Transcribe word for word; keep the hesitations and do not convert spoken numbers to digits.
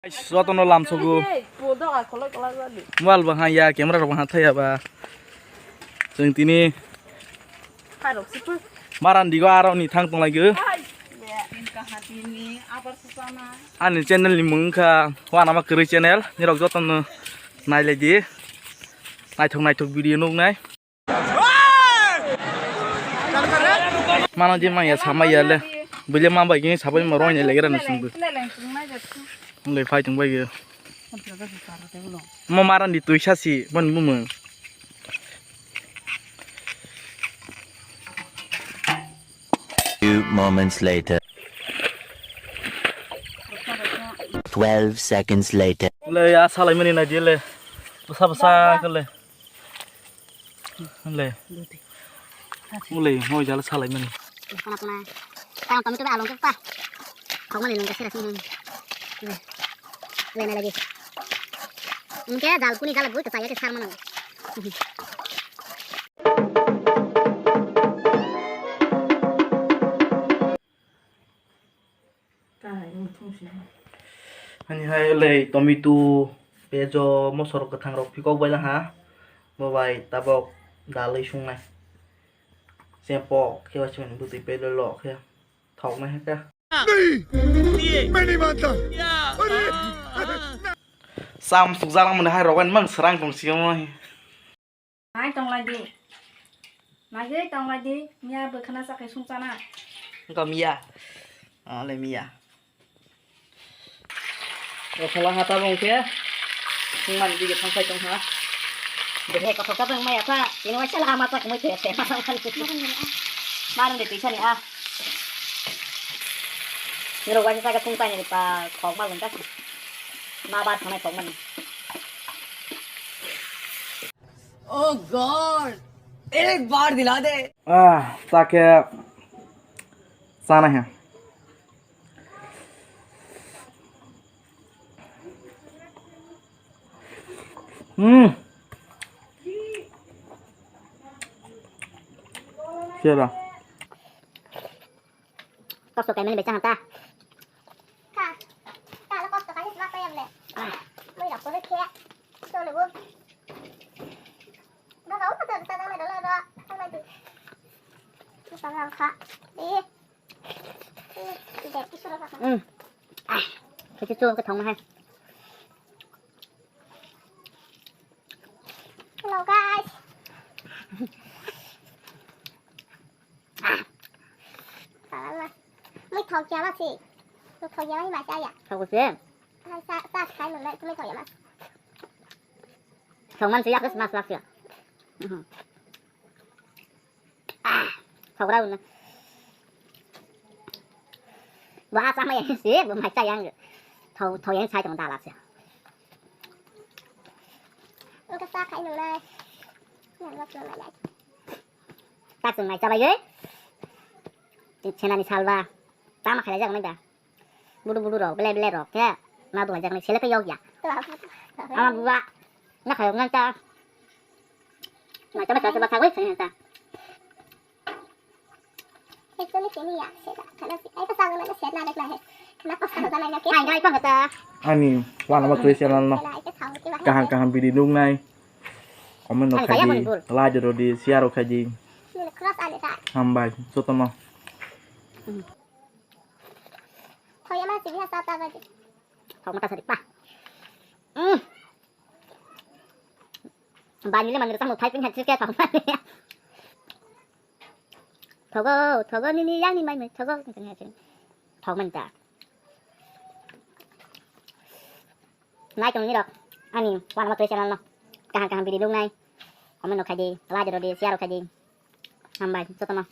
Jotono lamsogo. Mobile bo haya, camera rok bo hathaya ba. Chwng tini marandigo aro ni thang tonglaio. Ani channel ni mung wngkha Wanama Kwrwi channel. Nirok jotono nailai di. Naithok naithok video nuknai. Mano je maya samaya le. Bile ma bai kini sabai ma roi ne legera no sungbu. Le phai tong bai ge. Mo maran di tuisa si bon bumung. Few moments later. Twelve seconds later. Le ya salai mani na je le. Basa basa ke le. Le. Ule, moi jala salai mani. Kana kana. Tang tomato ba along pa. Khok mani nungka sira sini. Le. Le na lagi. Inke jal kuni jala bui kachaya ke sar mano. Ani hai le tomato, pejo, mosor kwthang rok phikok bai ha. Bo bai tabok dalwi sungnai. Chepok khe bai sini bwtwi pelo lo khe thoknai khe. Sam sukjak mani hai rogan mang srang tong sio. Nai tonglai di. Naiwi tonglai di. Miya bwkhana sakai sungchana. Engka miya. Ale miya. Rosala hata bong khe. Sungmani dige thangsai tong ha. Bwkhai kothok ta bwng maya ta. Ini waisa lama ta kumui thaya thaya. Marung de tuisani a. Nirok waisa sakai sungchani pa thok ma lungka. Ma ba thanai thok mani. Oh God, एक बार दिला दे। Ah, ta khe chana he. Hmm. Sera. Kosto kaimani bai chahanta. Ka, ka lo kosto kaisa ma kaya bole. Mui rok ko khe. Chole bo. Ba ba o ta ta ta mai dolo do. Ta mai di. Ko ta lang kha. Di. Di de ki sura ka. Hmm. Ah. Khe chu ko thong ma hai. Hello guys. Mui thok ya ma si. Mui thok ya ma si ma sa ya. Thok ko se. Sa sa sa khai nung lai mui thok ya ma. Thok man se ya Christmas lak se. Mhm. Ah, thok ra un. Bo ha sa ma ya se, bo mai sa yang. Thok thok yang sai tong da lak se. Wngkha cha khai nungnai. Yang lok nungnai lai. Tak chwng nai chabai oi. Senani salba. Tama khailai jak nai da. Bulu bulu rok, belai belai rok khe. Na duhai jak nai sele khe yok ya. Ama buwa. Na khayok nang ta. Nai chabai chabai sagoi sai ta. Ani Wanama Kwrwi channel no kaham kaham video nuknai, comment no khai di, like rw di, share rw khai di. Hambai jotono. Bani le mandir tamo thai pin hat sike thok mani. Thogo, thogo nini yang ni mai mai thogo. Thok mani ta. Nai tong ni rok. Ani Wanama Kwrwi channel no. Kaham kaham video nuknai. Comment no khai di, like rw di, share rw khai di. Hambai jotono.